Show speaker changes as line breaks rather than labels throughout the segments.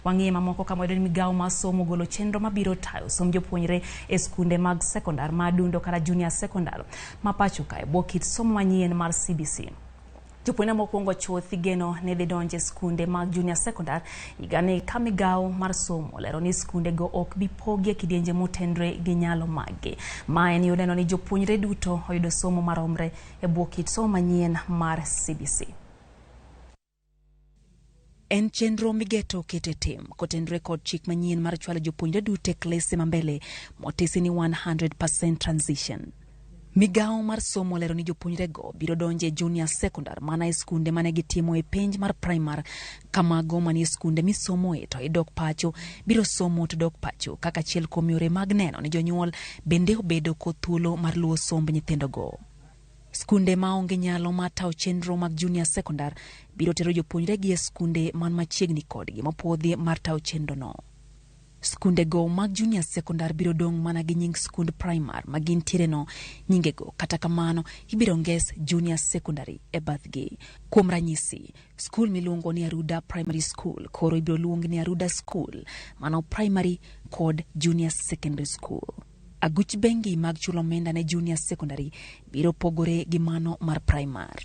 Wang'iye mamoko kama wayudo ni migawo mar somo ogolo chenro mabiro tayo somb jopuonjre e skunde mag sekondar ma Adundo kata junior sekondar ma pacho kae bwo kit somo manyien mar CBC. Jopuonjre mokwongo chuth igeno ni dhi donjo e skunde mag junior secondar higani ka migawo mar somo lero ni skunde go ok bi pogi e kidienje motenre gi nyalo maggi. Ma en yo neno ni jopuonjre duto oyudo somo maromre e bwo kit somo manyien mar CBC. En chenro migeto kete tim kotenre kod chik manyien mar chwalo jopuonjre duto e klese mambele motisi ni 100% transition. Migawo mar somo lero ni jopuonjrego biro donjo e junior secondar mana e skunde mane gitimo e penj mar primar ka mago manie skunde misomoe to idok pacho biro somo to dok pacho kaka achiel kuom yore mag neno ni jonyuol bende obedo kod thuolo mar luwo somb nyithindogo. Skunde maonge nyalo mar tayo chenro mag junior secondar biro tero jopuonjregi e skunde man machiegni kodgi mopuodhi mar tayo chenrono. Skundego mag junior secondar biro dong' mana gi nying skund primar ma gintiere no nyingego kata kamano ibiro nges junior secondary e bathgi. Kuom ranyisi, skul miluongo ni Aruda Primary School koro ibiro luong ni Aruda School, mano primary kod junior secondary school. Aguch bengi mag chulo omenda ne junior secondary biro pogore gi mano mar primar.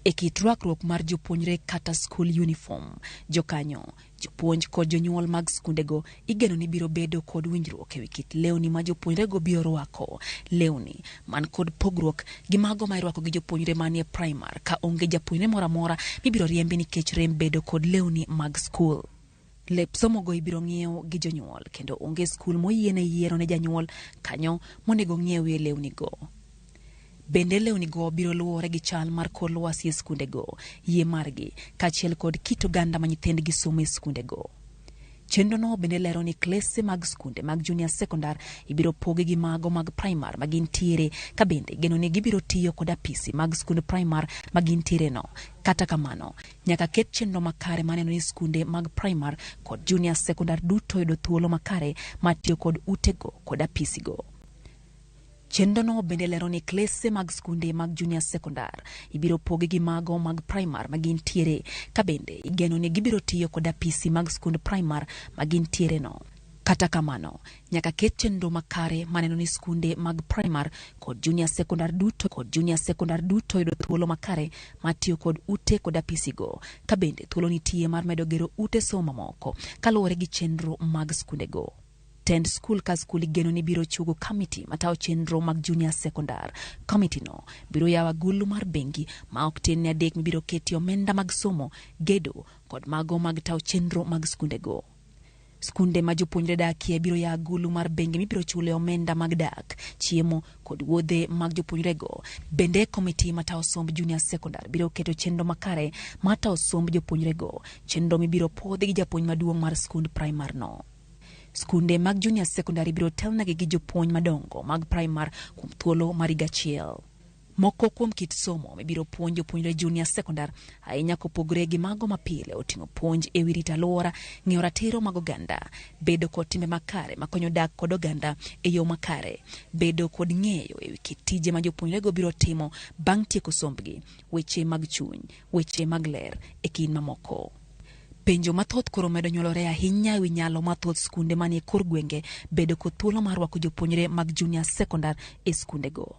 E kit rwakruok mar jopuonjre kata school uniform, jokanyo, jopuonj kod jonyuol mag skundego igeno ni biro bedo kod winjruok ewi kit lewni ma jopuonjrego biro rwako. Lewni man kod pogruok gi mago ma irwako gi jopuonjre manie primar ka onge japuonjre moro amora mibiro riembi nikech rem bedo kod lewni mag skul. Lep somogo ibiro ng'iew gi jonyuol kendo onge skul moyiene yiero ne janyuol kanyo monego ng'iewie lewnigo. Bende lewnigo biro luwore gi chal mar kor lwasi e skundego, yie margi, kaachiel kod kit oganda ma nyithindgi somo e skundego. Chenrono bende lero ni klese mag skunde mag junior secondar ibiro pogi gi mago mag primar ma gintiere ka bende geno ni gibiro tiyo kod apisi mag skund primar ma gintiere no. Kata kamano, nyaka ket chenro makare maneno ni skunde mag primar kod junior secondar duto yudo thuolo makare mar tiyo kod utego kod apisigo. Chenrono bende lero ni klese mag skunde mag junior secondar ibiro pogi gi mago mag primar ma gintiere ka bende igeno ni gibiro tiyo kod apisi mag skund primar ma gintiere no. Kata kamano, nyaka ket chenro makare maneno ni skunde mag primar kod junior secondar duto kod junior secondar duto yudo thuolo makare mar tiyo kod ute kod apisigo ka bende thuolo nitie mar medo gero ute somo mamoko kaluwore gi chenro mag skundego. Tend skul ka skul igeno ni biro chugo kamiti matayo chenro mag junior secondar. Komiti no biro yawo agulu mar bengi ma ok tin ne adek mibiro ketie omenda mag somo, gedo kod mago mag tayo chenro mag skundego. Skunde ma jopuonjre dakie biro yawo agulu mar bengi mibiro chule omenda mag dak, chiemo kod wuodhe mag jopuonjrego. Bende komiti matayo somb junior secondar biro keto chenro makare mar tayo somb jopuonjrego, chenro mibiro puodhi gi japuonj maduong' mar skund primar no. Skunde mag junior secondary biro telnegi gi jopuonj madongo mag primar kuom thuolo mar higa achiel. Moko kuom kit somo mibiro puonj jopuonjre junior secondar ahinya kopogore gi mago mapile oting'o puonj ewi rito alwora, ng'eyo ratiro mag oganda, bedo kod timbe makare makonyo dak kod oganda e yo makare, bedo kod ng'eyo ewi kit tije ma jopuonjrego biro timo bang' tieko sombgi, weche mag chuny, weche mag ler e kind mamoko. Penjo mathoth koro medo nyuolore ahinya ewi nyalo mar thoth skunde manie kor gwenge bedo kod thuolo mar rwako jopuonjre mag junior secondar e skundego.